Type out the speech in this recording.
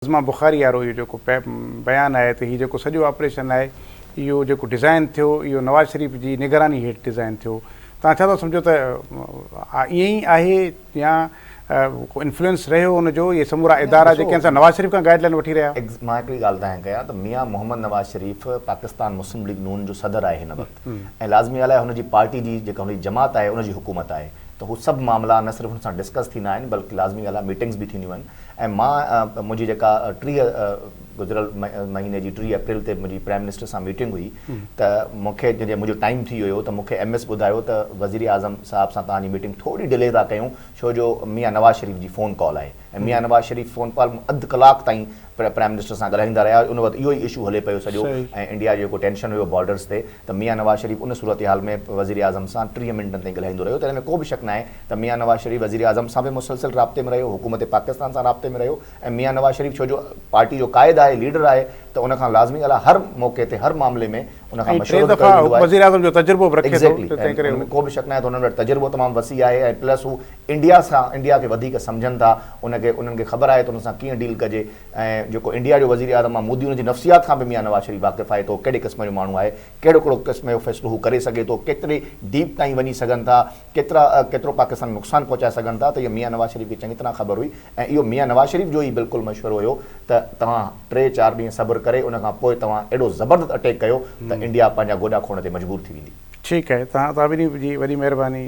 عظميٰ بخاري وارو اهو جيڪو بيان آهي ته هي جيڪو سڄو آپريشن آهي اهو جيڪو ڊزائن ٿيو اهو نواز شريف جي نگراني هيٺ ڊزائن ٿيو توهان ڇا ٿا سمجهو ته ائين ئي آهي يا ڪو انفلوئنس رهيو ان جو اهي سمورا ادارا جيڪي آهن سا نواز شريف کان گائيڊ لائن وٺي رهيا. مان هڪڙي ڳالهه توهان کي ڪيان ته ميان محمد نواز شريف پاڪستان مسلم ليگ نون جو صدر آهي هن وقت ۽ لازمي ڳالهه آهي هن جي پارٽي جي جيڪا هن جي جماعت آهي ان جي حڪومت آهي ته هو سڀ معاملا نه صرف هن سان ڊسڪس ٿيندا آهن بلڪه لازمي ڳالهه آهي ميٽنگس به ٿينديون آهن ۽ مان منهنجي جيڪا 30 گذريل مهيني جي 30 اپريل تي منهنجي پرائم منسٽر سان ميٽنگ هئي ته مون کي جڏهن منهنجو ٽائيم ٿي ويو ته مون کي ايم ايس ٻڌايو ته وزير اعظم صاحب سان توهان جي ميٽنگ ٿوري ڊلي ٿا ڪيون ڇو جو ميان نواز شريف جي فون ڪال آهي ۽ ميان نواز شريف فون ڪال اڌ ڪلاڪ تائين پرائم منسٽر سان ڳالهائيندا رهيا ان وقت اهو ئي اشو هلي پيو سڄو ۽ انڊيا جو جيڪو ٽينشن هيو بارڊرز تي ته ميان نواز شريف ان صورتحال ۾ وزيراعظم سان 30 منٽن تائين ڳالهائيندو رهيو ته ان ۾ ڪو به شڪ ناهي ته ميان نواز شريف وزيراعظم سان به مسلسل رابطي ۾ رهيو، حڪومت پاڪستان سان رابطي ۾ رهيو ۽ ميان نواز شريف ڇو جو پارٽي جو قائد آهي، ليڊر آهي ته ان کان لازمي ڳالهه آهي هر موقعي تي هر معاملي ۾ ان کان ۽ ٽي مشورو به ڪيو دفعا ويندو آهي. وزيراعظم جو تجربو به رکي ٿو Exactly ته تنهن ۽ ڪري ان هو. ۾ ڪو به شڪ ناهي ته انهن وٽ تجربو تمام وسيع آهي ۽ پلس هو انڊيا سان انڊيا کي وڌيڪ سمجهن ٿا ان کي انهن کي خبر آهي ته ان سان ڪيئن ڊيل ڪجي ۽ جيڪو انڊيا جو وزيراعظم آهي مودي ان جي نفسيات کان به ميان نواز شريف واقف آهي ته هو ڪهڙي قسم جو ماڻهو آهي ڪهڙو ڪهڙو قسم جو فيصلو هو ڪري سگهي ٿو ڪيتري ڊيپ تائين وڃي سگهن ٿا ڪيترا ڪيترو پاڪستان کي نقصان پهچائي سگهن ٿا ته اهو ميان نواز شريف کي چڱي طرح خبر هئي ۽ اهو ميان نواز شريف جو ئي بلڪل مشورو هيو ته توهان ٽي چار ڏينهن صبر ڪري ان کان پوء توهان اهڙو زبردست اٽيڪ ڪيو ته انڊيا پنهنجا گوڏا کوڙڻ تي مجبور ٿي ويندي. ٺيڪ آهي توهان ٻنهي جي وڏي مهرباني.